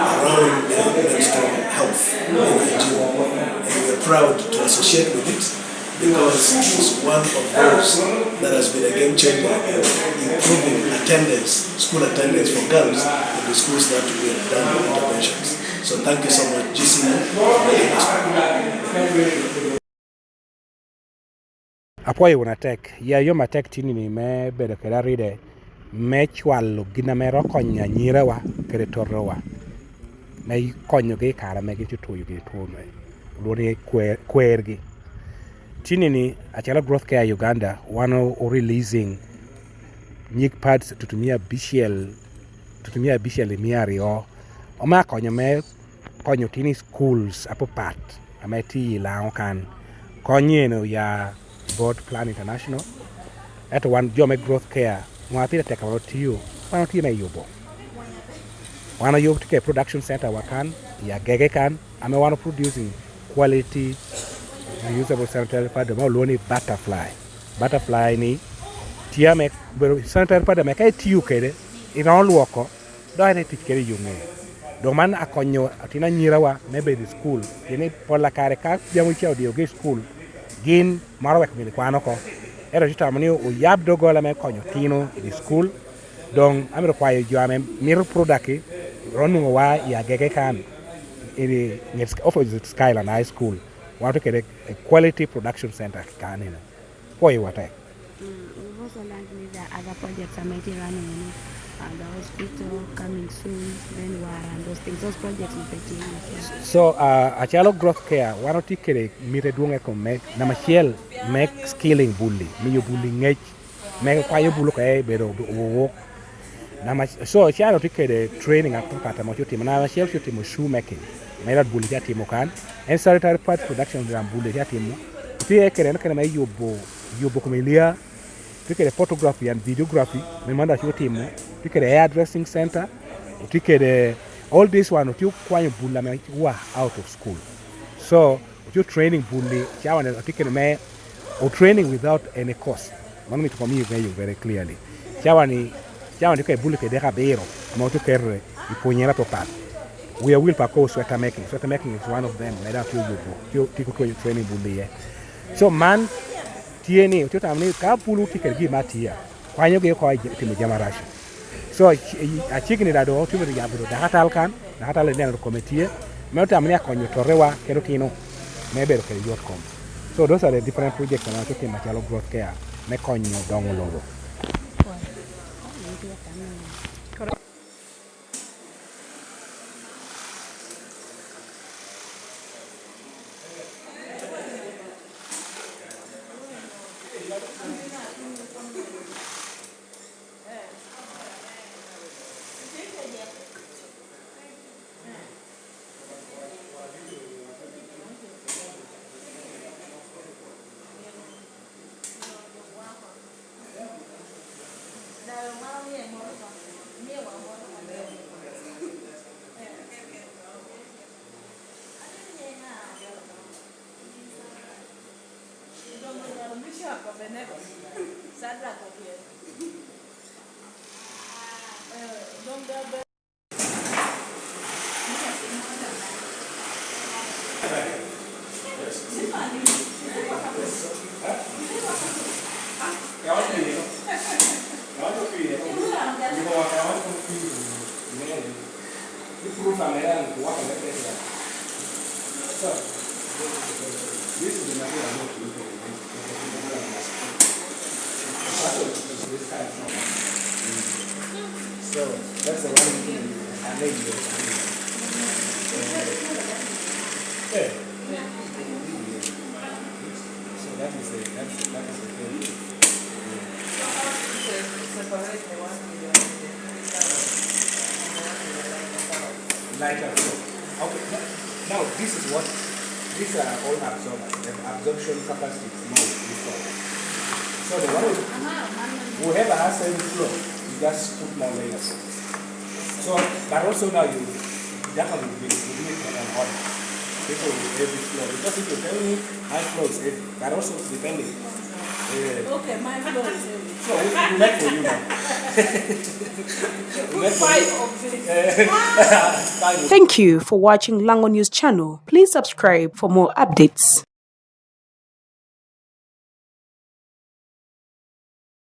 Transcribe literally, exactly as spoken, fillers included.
around the menstrual health and hygiene. And we're proud to associate with it because it's one of those that has been a game changer in improving attendance, school attendance for girls in the schools that we have done interventions. So thank you so much, G C U, for making this happen. Apwoyo wunu atek. Ya yom atek tini-ni me bedo kede aride me cwalo gin ame ro konyo anyirawa kede totowa me konyogi i kare ame gin tye tuyo gin two me olwongo ni kwer- kwergi. Tini-ni acalo Growth Care Uganda wan o releasing nyig pads tutumia abicel tutumia abicel i mia aryo ome akonyo me konyo otino i schools apapat ame tye i Laŋo kan. Kony eno oya bot Plan International. Ento wan jo me Growth Care nwa pire tek ame otio, wan otye me yubo. Wan oyub tye kede production center wa kan i Agege kan ame wan producing quality reusable sanitary pad ame olwongo ni Butterfly. Butterfly ni tye ame obedo sanitary pad ame ka itio kede iromo lwoko dok ite tic kede i yo ŋe. Dok man akonyo atin anyirawa me bedo i cukul, pien i pol a kare ka jami ca odiogi i cukul, gin maro weko myero kwan oko. Ento tye tamo ni oyab doggola me konyo otino i cukul. Doŋ amito kwayo jo ame mito product-ti, ro nwoŋowa i Agege kan, i ŋet Opposite Skyline High School. Wan otye kede Quality Production Center kanino. Pwoyowa tek. Mm, we've also learned maybe there are other projects that might be running, you know, uh, the hospital coming soon, then wara and those things. Those projects will be taking place. So, uh, acalo Growth Care, wan otye kede mite dwong i kom me, namba acel, me skilling bulli, miyo bulli ngec, me kwayo bulu ka ebedo owok. Namba, so, can otye kede training apapat ame ocu timo. Namba acel ocu timo shoe making, ma i rot bulli tye atimo kan. En sanitary pads production ram bulli tye atimo. Tye kede en kede me yubo, yubo kom ilia. Tye kede photography and videography, me mano dac otimo. Tye kede hairdressing center. Tye kede all this one, otye okwanyo bulli ame wa out of school. So, otye training bulli, cawa ni otye kede me o training without any cost. Mano mito komiyo ŋeyo very clearly. Cawa ni, cawa ni tye kede bulli kede dek abiro, ame otye oketo i pwonyere apapat. We are will pa ko sweater making. Sweater making is one of them. Meda tye oyubo, tye tye kutwenyo training bulli iye. So man tye ni, otye tamo ni ka bulu tye kede gin ma tye, kwanyogi oko i timo jami araco. So, acegni daŋ doŋ otye myero yabo doŋ dakatal kan, dakatal ineno kome tye, me otamo ni akonyo totewa kede otino me bedo kede yot kom. So, those are the different projects ame watye timo acalo Growth Care me konyo doŋo lobo. Lighter flow. Okay, now this is what, these are all absorbers. The absorption capacity is small, is small. So the one who, whoever has heavy flow, you just put more layers. So, but also now you, that one will be, will be an order. People with heavy flow. Because if you tell me high flow is heavy, but also depending. Uh, okay, my flow is heavy. So we, we make for you now. Thank you for watching Lango News Channel. Please subscribe for more updates.